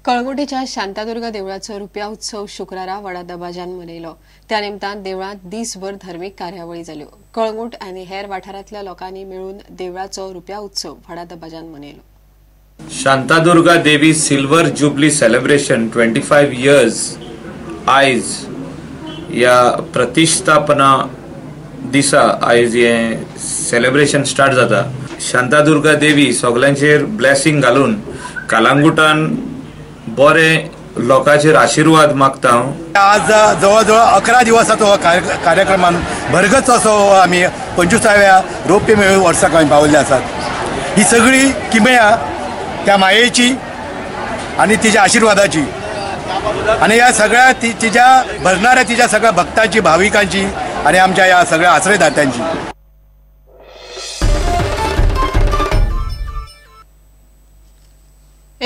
कळंगुटेच्या शांतादुर्गा देवळाचो रुप्या उत्सव शुक्रारा व्हडा दबाज्यान मनयलो. त्या निमतान देवळांत दीसभर धर्मीक कार्यावळी जाल्यो. कळंगूट आनी हेर वाठारांतल्या लोकांनी मेळून देवळाचो रुप्या उत्सव व्हडा दबाज्यान मनयलो. Shantadurga Devi silver jubilee celebration 25 years आयज या प्रतिष्ठापना दिसा आयज हे सेलिब्रेशन स्टार्ट जाता. शांतादुर्गा देवी सगल्यांचेर ब्लेसिंग घालून कलांगुटान बरे लोकांचेर आशीर्वाद मागता. आज जवळजवळ 11 दिवसाचो कार्यक्रमान भरगच असो आमी 25व्या रौप्य मेळून वर्साक आमी पावल्ले आसात. ही सगळी किमया त्या मायेची आनी तिच्या आशीर्वादाची आनी ह्या सगळ्या तिच्या भरणाऱ्या तिच्या सगळ्या भक्तांची, भाविकांची आनी आमच्या ह्या सगळ्या आश्रयदात्यांची.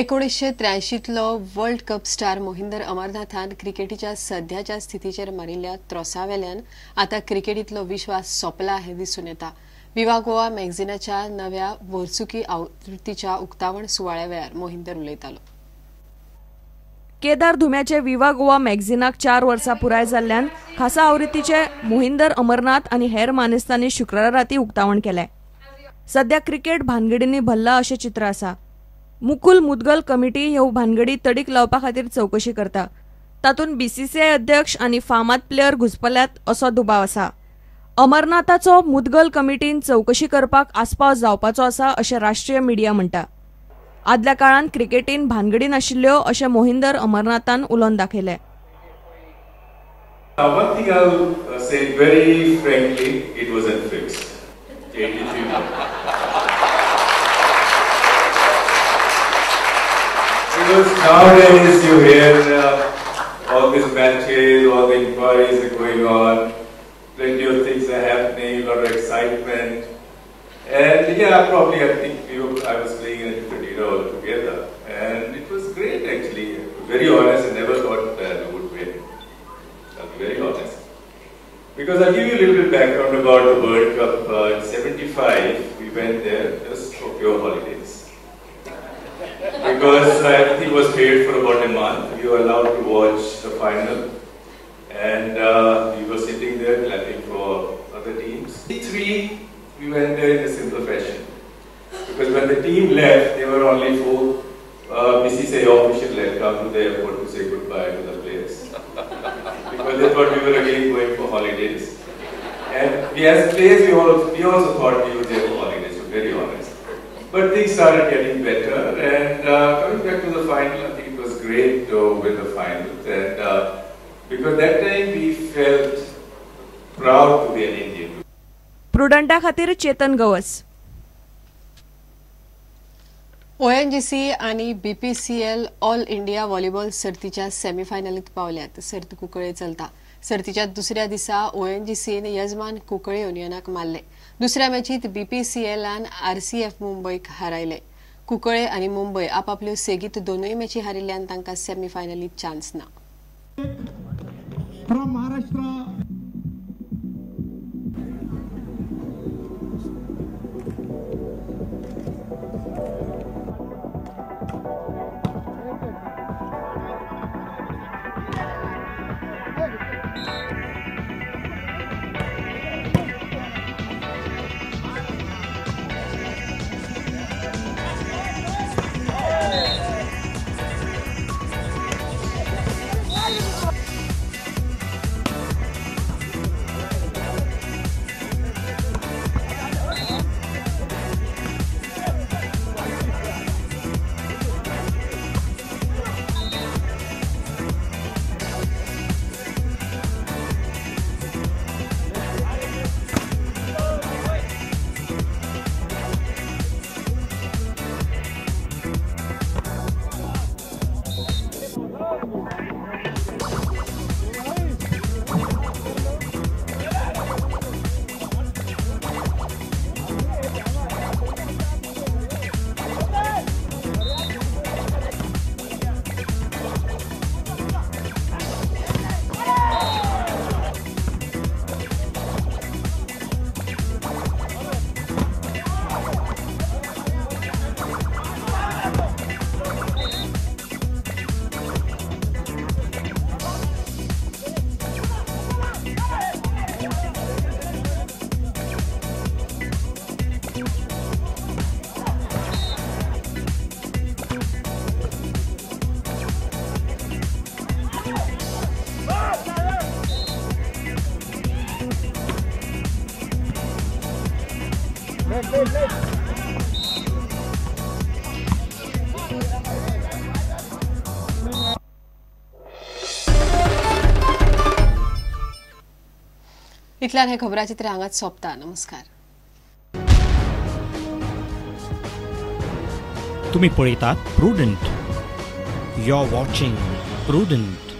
एकोणीसशे 83तलो वर्ल्ड कप स्टार मोहिंदर अमरनाथान क्रिकेटीच्या सध्याच्या स्थितीचेर मारिल्ल्या त्रोसावेल्यान आतां क्रिकेटींतलो विश्वास सोंपला हें दिसून येता. विवा गोवा मॅगझिनाच्या नव्या वर्सुकी आवृत्तीच्या उक्तावण सुवाळ्या वेळार मोहिंदर उलयतालो. केदार धुम्याचे विवा गोवा मॅगझिनाक 4 वर्सां पुराय जाल्ल्यान खासा आवृत्तीचे मोहिंदर अमरनाथ आनी हेर मानेस्तांनी शुक्रारा राती उक्तावण केलें. सध्या क्रिकेट भानगडींनी भल्ला अशें चित्र आसा. मुकुल मुदगल कमिटी ह्यो भानगडी तडीक लावपा खातीर चवकशी करता. तातूंत बीसीसीआय अध्यक्ष आनी फामाद प्लेयर घुसपल्यात असो दुबाव आसा. अमरनाथाचो मुदगल कमिटीन चवकशी करपाक आस्पाव जावपाचो आसा अशें राष्ट्रीय मिडिया म्हणटा. आदल्या काळांत क्रिकेटीन भानगडी नाशिल्ल्यो अशें मोहिंदर अमरनाथान उलोवन दाखयलें. One thing I'll say very frankly, it wasn't fixed. 83. Because nowadays you hear all these matches, all the inquiries are going on, plenty of things are happening, a lot of excitement. And yeah, probably I think I was playing in a different era altogether. And it was great actually. Very honest, I never thought that we would win. I'll be very honest. Because I'll give you a little bit background about the World Cup. In 75, we went there just for pure holidays. Because everything was paid for about a month. We were allowed to watch the final. And we were sitting there clapping for other teams. 3, we went there in a simple fashion. Because when the team left, there were only 4 BCCI officials had come to the airport to say goodbye to the players. Because they thought we were again going for holidays. And we as players, we also thought we were there for holidays, to be very honest. But things started getting better, and coming back to the final, I think it was great to win the final. And because that time we felt proud to be an Indian. प्रुडंटा खातीर Chetan Gawas. ONGC आनी BPCL all India volleyball सर्तीच्या सेमीफायनलीत पावल्यात. सर्त कुंकळे चलता. सर्तीच्या दुसऱ्या दिसा ओएनजीसीन यजमान कुंकळे युनियनाक मारले. दुसऱ्या मॅचीत बीपीसीएलान आरसीएफ मुंबयक हारायले. कुंकळे आनी मुंबय आपापल्यो सेगीत दोनूय मॅची हारिल्ल्यान तांकां सेमीफायनलीत चान्स ना. इतल्यान हे खबराचित्र हांगाच सोंपता. नमस्कार. तुम्ही पळयतात Prudent. You are watching Prudent.